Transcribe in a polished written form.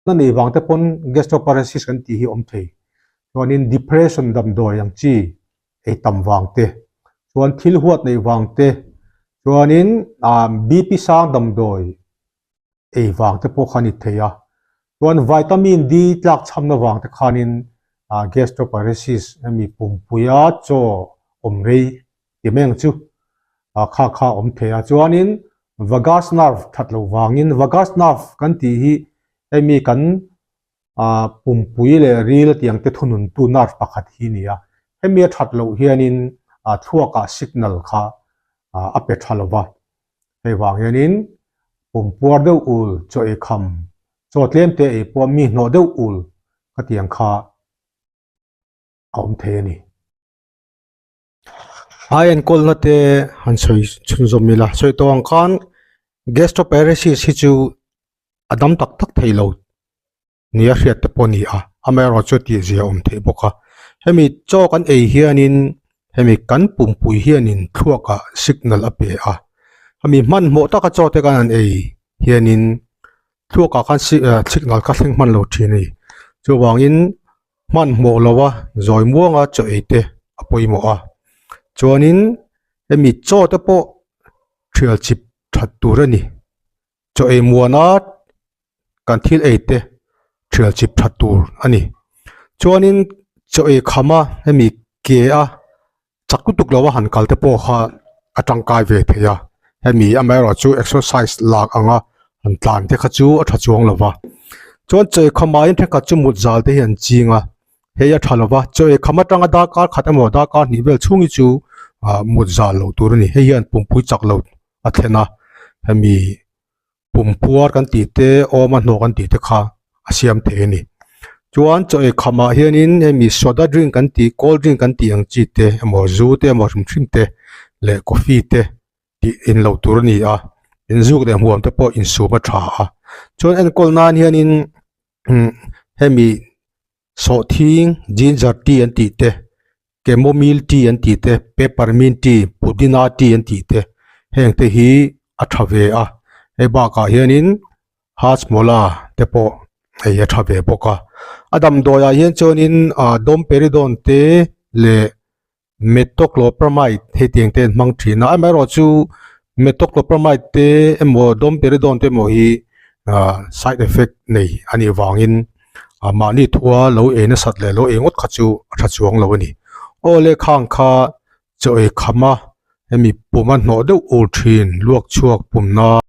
Na nei vang te pawn gastroparesis kan tih hi awm thei. Chuanin depression damdawi ang chi ei tam vang te, chuan thil huat neih vang te, chuanin BP sang damdawi ei vang te pawh kha a ni thei a. Chuan vitamin D tlak chhamna vang te khanin gastroparesis hemi pumpuia chaw awm rei ti mai ang chu kha kha a awm thei a. Chuanin vagus nerve that loh vangin vagus nerve kan tih hi hemi kan pumpui leh ril tiang te thununtu nerve pakhat hi a ni a. Hemi a that loh hianin thluakah signal kha a pe tha lo va. Hei vang hianin pumpuar deuh ul chaw ei kham chaw tlem te ei pawh mi hnawh deuh ul khatiang kha a awm thei a ni. A enkawlna te han sawi chhunzawm ila sawi tawh ang khan gastroparesis hi chu a dam tak tak thei lo nia hriat te pawh a ni a amaherawh chu tih zia awm theih bawk a hemi chaw kan ei hianin hemi kan pumpui hianin thluakah signal a pe a hemi hmanhmawh taka chaw te kan han ei hianin thluakah khan signal kha thleng hman lo thin a ni chuvangin hmanhmawh lo a zawi muanga chaw ei te a pawimawh a chuanin hemi chaw te pawh thial chip that tur a ni chaw ei muana kan thil ei te thial chip that tur a ni chuanin chaw ei kham a hemi ke a chak lutuk lo a han kal te pawh kha a tangkai ve thei a hemi amaherawh chu exercise lak anga han tlan te kha chu a tha chuang lo va chuan chaw ei kham aiin thenkhat chu mut zal te hi an ching a hei a tha lo va chaw ei kham atanga darkar khat emaw darkar hnih vel chhung hi chu ah mut zal loh tur a ni hei hian pumpui chak lo a thlen a hemi pumpuar kan tih te awm a hnawh kan tih te kha a siam thei a ni chuan chaw ei khamah hianin hemi soda drink kan tih cold drink kan tih ang chi te emaw zu te emaw hrim hrim te leh coffee te tih in loh tur a ni a inzuk leh hmuam te pawh insum a tha a chuan enkawl nan hianin hemi Sawhthing, ginger tea an tih te, chamomile tea an tih te, peppermint tea, pudina tea an tih te heng te hi a tha ve a hei bakah hianin hajmola te pawh hei a tha ve bawk a a damdawi ah hian chuanin ah domperidone te leh Metoclopramide hei tiang te an hmang thin a amaherawhchu Metoclopramide te emaw Domperidone te emaw hi ah side effect nei a nih vangin ah mahni thua lo ei nasat leh lo ei ngawt kha chu a tha chuang lo a ni. Aw le khang kha chaw ei kham a hemi pum a hnawh deuh ur thin luak chhuak pumna.